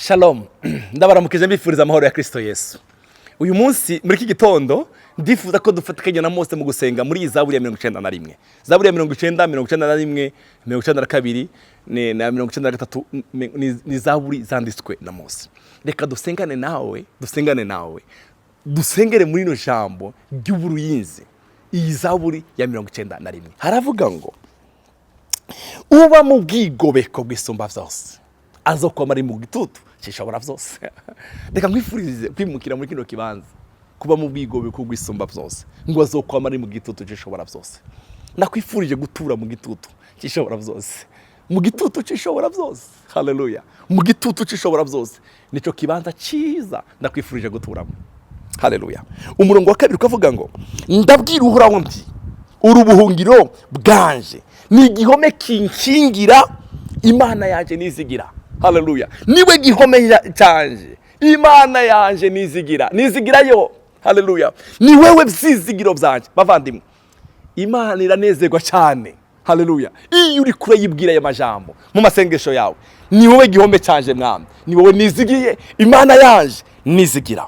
Shalom, ndabaramukije, mbifuriza amahoro ya Kristo Yesu. Uyu munsi muri iki gitondo ndifuza ko dufatikanya na Mose mu gusenga muri iyi Zaburi ya 91. Zaburi ya 90, 91, 92 na 93 ni zaburi zanditswe na Mose. Reka dusengane nawe, dusengane nawe, dusengere muri ino jambo ry'uburuyinzi. Iyi Zaburi ya 91 haravuga ngo: "Uba mu bwigobeko bw'Isumba Byose azokwama ari mu gitutu cy'Ishobora Byose." Reka nkwifurize kwimukira muri kino kibanza, kuba mu bwigobeko bw'Isumba Byose, ngo azokwama ari mu gitutu cy'Ishobora Byose. Nakwifurije gutura mu gitutu cy'Ishobora Byose, mu gitutu cy'Ishobora Byose. Haleluya! Mu gitutu cy'Ishobora Byose nicyo kibanza cyiza ndakwifurije guturamo. Haleluya! Umurongo wa kabiri ukavuga ngo: "Ndabwira Uhoraho nti: 'Uri ubuhungiro bwanje, ni igihome kinkingira, Imana yanjye nizigira.'" Haleluya! Niwe gihome cyanje, Imana yanje nizigira, nizigirayo. Haleluya! Ni wewe byizigiro byanje. Bavandimwe, Imana iranezerwa cyane, haleluya, iyo uri kurayibwira aya majambo mu masengesho yawe: "Ni wowe gihome cyanje, Mwami, ni wowe nizigiye, Imana yanje nizigira."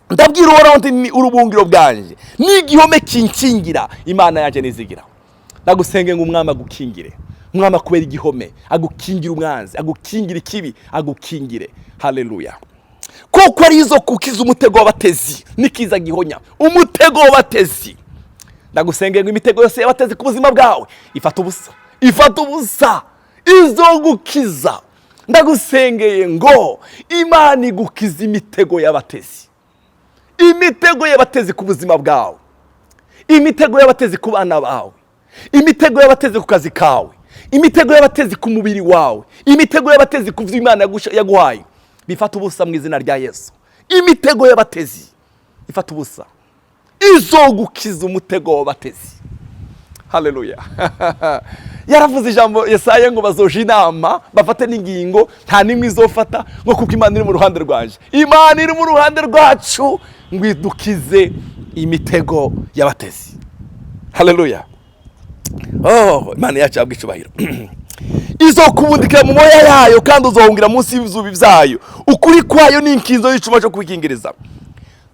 "Ndabwira Uhoraho nti: 'Ni ubuhungiro bwanje, ni igihome kinkingira, Imana yanjye nizigira.'" Ndagusenge ngo Umwami agukingire, Umwami akubera igihome, agukingire umwanzi, agukingire ikibi, agukingire. Haleluya! "Kuko ari izo kukiza umutego w'abatezi n'ikiza gihonya." Umutego w'abatezi, ndagusengeye ngo imitego yose y'abatezi ku buzima bwawe ifata ubusa, ifata ubusa. Izo gukiza, ndagusengeye ngo Imana igukize imitego y'abatezi, imitego y'abatezi ku buzima bwawe, imitego y'abatezi ku bana bawe, imitego y'abatezi ku kazi kawe, imitego y'abatezi ku mubiri wawe, imitego y'abatezi ku byo Imana yaguhaye. Bifata ubusa mu izina rya Yesu. Imitego y'abatezi ifata ubusa. Izogukiza umutego w'abatezi. Haleluya! Yaravuze ijambo Yesaya ngo: "Bazoje inama, bafate n'ingingo, nta n'imwe izofata," ngo "kuko Imana iri mu ruhande rwaje." Imana iri mu ruhande rwacu ngo idukize imitego y'abatezi. Haleluya! Oh, Imana yacu yabwa icubahiro. "Izokubundikira mu moya yayo, kandi uzohungira munsi y'ibizubi byayo. Ukuri kwayo ni inkinzo y'icuma cyo kwikingiriza.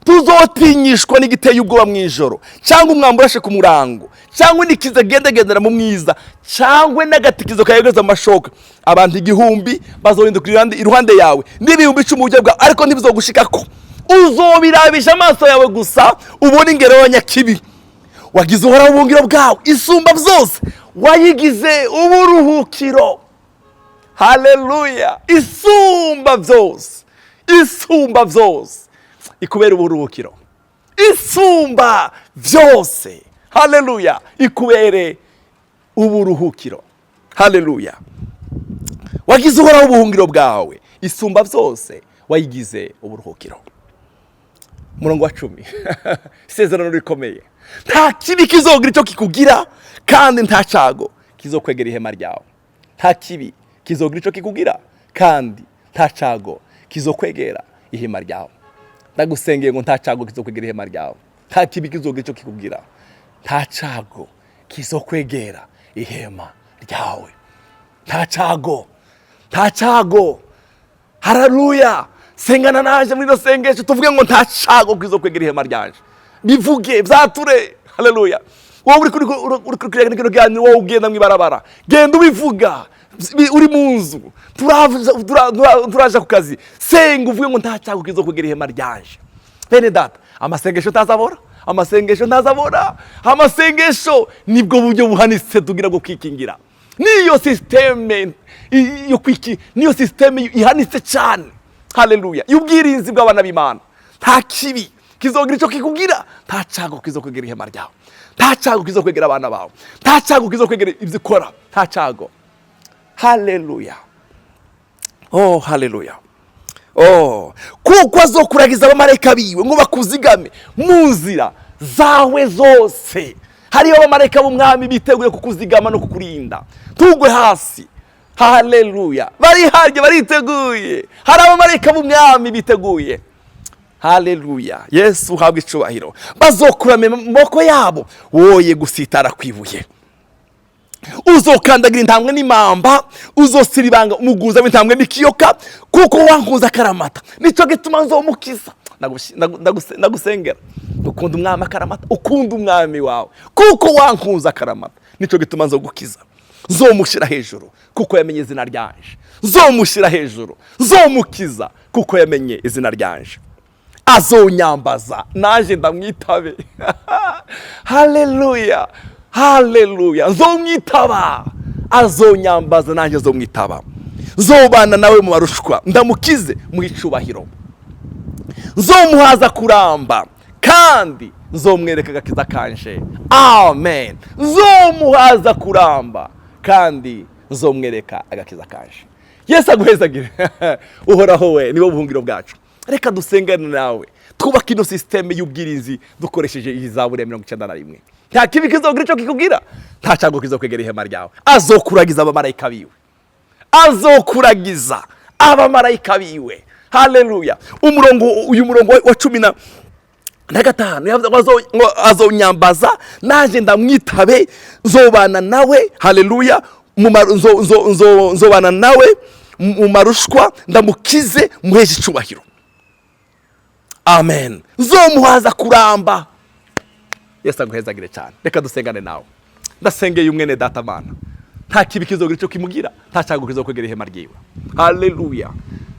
Tuzotinyishwa n'igiteye ubwoba mu ijoro, cyangwa umwambi urashe ku murango, cyangwa n'ikiza gendagendera mu mwiza, cyangwa n'agatikizo kayegeza amashoka. Abantu 1000 bazohinduka iruhande yawe, n'ibihumbi 10 mu buryo bwawe, ariko ntibizogushikako. Uzobirabisha amaso yawe gusa, ubone ingero y'abanyakibi. Wagize Uhoraho ubuhungiro bwawe, Isumba Byose wayigize uburuhukiro." Haleluya! Isumba Byose, Isumba Byose ikubera uburuhukiro. Isumba Byose, haleluya, ikubere uburuhukiro. Haleluya! Wagize Uhoraho ubuhungiro bwawe, Isumba Byose wayigize uburuhukiro. Umurongo wa 10, isezerano rikomeye: "Nta kibi kizogira icyo kikugira, kandi nta cyago kizokwegera ihema ryawe." Nta kibi kizogira icyo kikugira, kandi nta cyago kizokwegera ihema ryawe. Ndagusengeye ngo nta cyago kizokwegera ihema ryawe, nta kibi kizogira icyo kikugira, nta cyago kizokwegera ihema ryawe. Nta cyago, nta cyago. Haleluya! Sengana naje muri ino sengesho, tuvuge ngo: "Nta cyago kizokwegera ihema ryanje." Bivuge, byature. Haleluya! Wowe uri kuri kino kiganiro, wowe ugenda mu ibarabara, genda ubivuga. Uri mu nzu, turaja ku kazi, senga uvuge ngo: "Nta cyago kizokwegera ihema ryanje." Bene data, amasengesho ntazabora, amasengesho ntazabora. Amasengesho nibwo buryo buhanitse tugira bwo kwikingira. Niyo système yo kwiki, niyo système ihanitse cyane, haleluya, y'ubwirinzi bw'abana b'Imana. Nta kibi kizogira icyo kikugira, nta cyago kizokwegera ihema ryawe, nta cyago kizokwegera abana bawe, nta cyago kizokwegera ibyo ukora, nta cyago. Haleluya! Oh, haleluya! Oh, "kuko azokuragiza abamarayika biwe ngo bakuzigame mu nzira zawe zose." Hariyo abamarayika b'Umwami biteguye kukuzigama no kukurinda ntugwe hasi. Haleluya! Bari harya, bariteguye. Hari abamarayika b'Umwami biteguye. Haleluya! Yesu uhabwa icubahiro. "Bazokurame mu maboko yabo, woye gusitara kwibuye." Uzokandagira intambwe n'imamba, uzosiribanga umuguza w'intambwe n'ikiyoka, kuko wankunze akaramata, nicyo gituma nzomukiza. Ndagusengera ukunda umwami akaramata, ukunda umwami wawe. Kuko wankunze akaramata, nicyo gituma nzogukiza. Nzomushyira hejuru kuko yamenye izina ryanje. Nzomushyira hejuru, nzomukiza kuko yamenye izina ryanje. Azonyambaza, naje ndamwitabe. Haleluya, haleluya! Nzomwitaba. Azonyambaza, nanjye nzomwitaba. Nzobana nawe mu marushwa, ndamukize mu icubahiro. Nzomuhaza kuramba, kandi nzomwereka agakiza kanje. Amen. Nzomuhaza kuramba, kandi nzomwereka agakiza kanje. Yesu aguhezagire. Uhoraho we niwo buhungiro bwacu. Reka dusengane nawe, twubake ino système y'ubwirinzi dukoresheje iyi zaburi ya 91. Nta kibi kizogira icyo kikubwira, nta cyago kizokwegera ihema ryawe. Azokuragiza abamarayika biwe, azokuragiza abamarayika biwe. Haleluya! Umurongo, uyu murongo wa 15 yavuze ngo ngo azonyambaza, nanjye ndamwitabe. Nzobana nawe, haleluya, nzobana nawe mu marushwa, ndamukize, muheshe icubahiro. Amen. Nzomuhaza kuramba. Yesu aguhezagire cyane. Reka dusengane nawe. Ndasengeye umwene data. Mana, nta kibi kizogira icyo kimugira, nta cyago kizokwegera ihema ryiwe. Haleluya,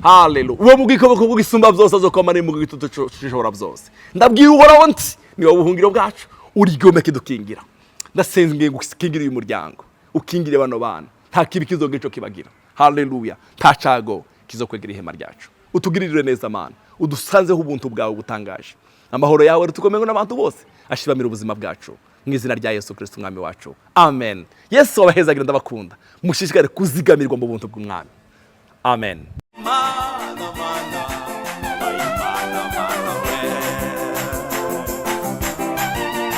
haleluya! Uwo mu bwikoboko bw'isumba byose azokoma ari mu gitutu c'ishobora byose. Ndabwira Uhoraho nti: "Ni wowe buhungiro bwacu, uri igihome kidukingira." Ndasengeye ngo ukingire uyu muryango, ukingire bano bana, nta kibi kizogira icyo kibagira. Haleluya! Nta cyago kizokwegera ihema ryacu. Utugirire neza, Mana, udusanzeho ubuntu bwawe butangaje. Amahoro yawe rutukomengo n'abantu bose ashibamira ubuzima bwacu, mu izina rya Yesu Kirisito umwami wacu, amen. Yesu wabahezagira. Ndabakunda. Mushishikare kuzigamirwa mu buntu bw'umwami. Amen.